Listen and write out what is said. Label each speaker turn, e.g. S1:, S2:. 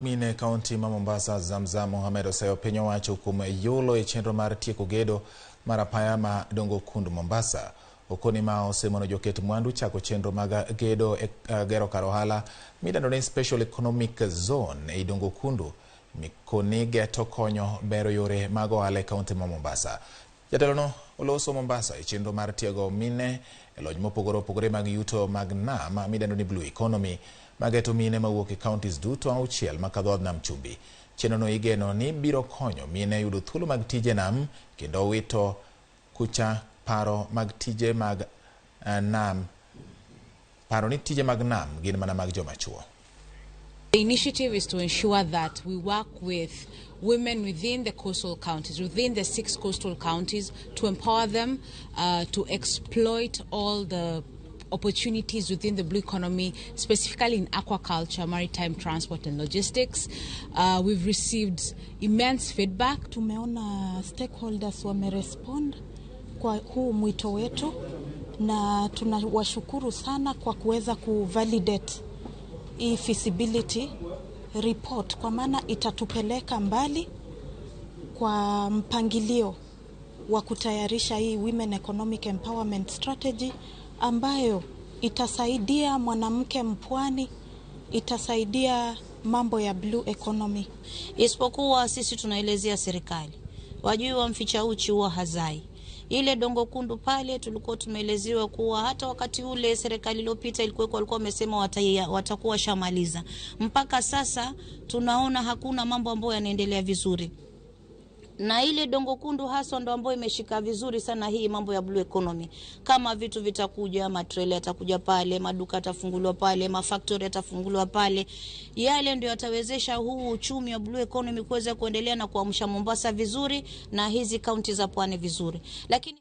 S1: Mine kaunti ma Mombasa Zamzam Mohamed oseyo piny owacho kuom yulo e chenro mar tieko gedo mar apaya ma Dongo Kundu Mombasa. Okoni ma osemono joket mwandu chako chenro mag gedo e gero kar ohala midendo ni Special Economic Zone ei Dongo Kundu. Mikoni geto konyo bero yore mag ohala e kaunti ma Mombasa. Jatelono oloso Mombasa e chenro mar tiego mine e lony mopogore opogore mag yuto mag nam midendo ni Blue Economy mageto mine mawuok e counties duto auchiel makadho nam chumbi. Chenrono igeno ni biro konyo mine yudo thuolo mag tije nam kendo wito kucha paro mag tije mag nam. Paro ni tije mag nam gin mana mag joma chuo.
S2: The initiative is to ensure that we work with women within the coastal counties, within the 6 coastal counties, to empower them to exploit all the opportunities within the blue economy, specifically in aquaculture, maritime transport and logistics. We've received immense feedback.
S3: Tumeona stakeholders wamerespond kwa huu mwito wetu na tunawashukuru sana kwa kuweza kuvalidate hii feasibility report, kwa maana itatupeleka mbali kwa mpangilio wa kutayarisha hii Women Economic Empowerment Strategy ambayo itasaidia mwanamke mpwani, itasaidia mambo ya blue economy.
S4: Isipokuwa sisi tunaelezea serikali, wajui wa mficha uchi huwa hazai. Ile Dongo Kundu pale tulikuwa tumeelezewa kuwa hata wakati ule serikali iliyopita ilikuwa walikuwa wamesema watakuwa shamaliza. Mpaka sasa tunaona hakuna mambo ambayo yanaendelea vizuri. Na ile Dongo Kundu haswa ndo ambayo imeshika vizuri sana hii mambo ya blue economy. Kama vitu vitakuja, matrela yatakuja pale, maduka yatafunguliwa pale, mafactory yatafunguliwa pale. Yale ndio yatawezesha huu uchumi wa blue economy kuweza kuendelea na kuamsha Mombasa vizuri na hizi kaunti za pwani vizuri. Lakini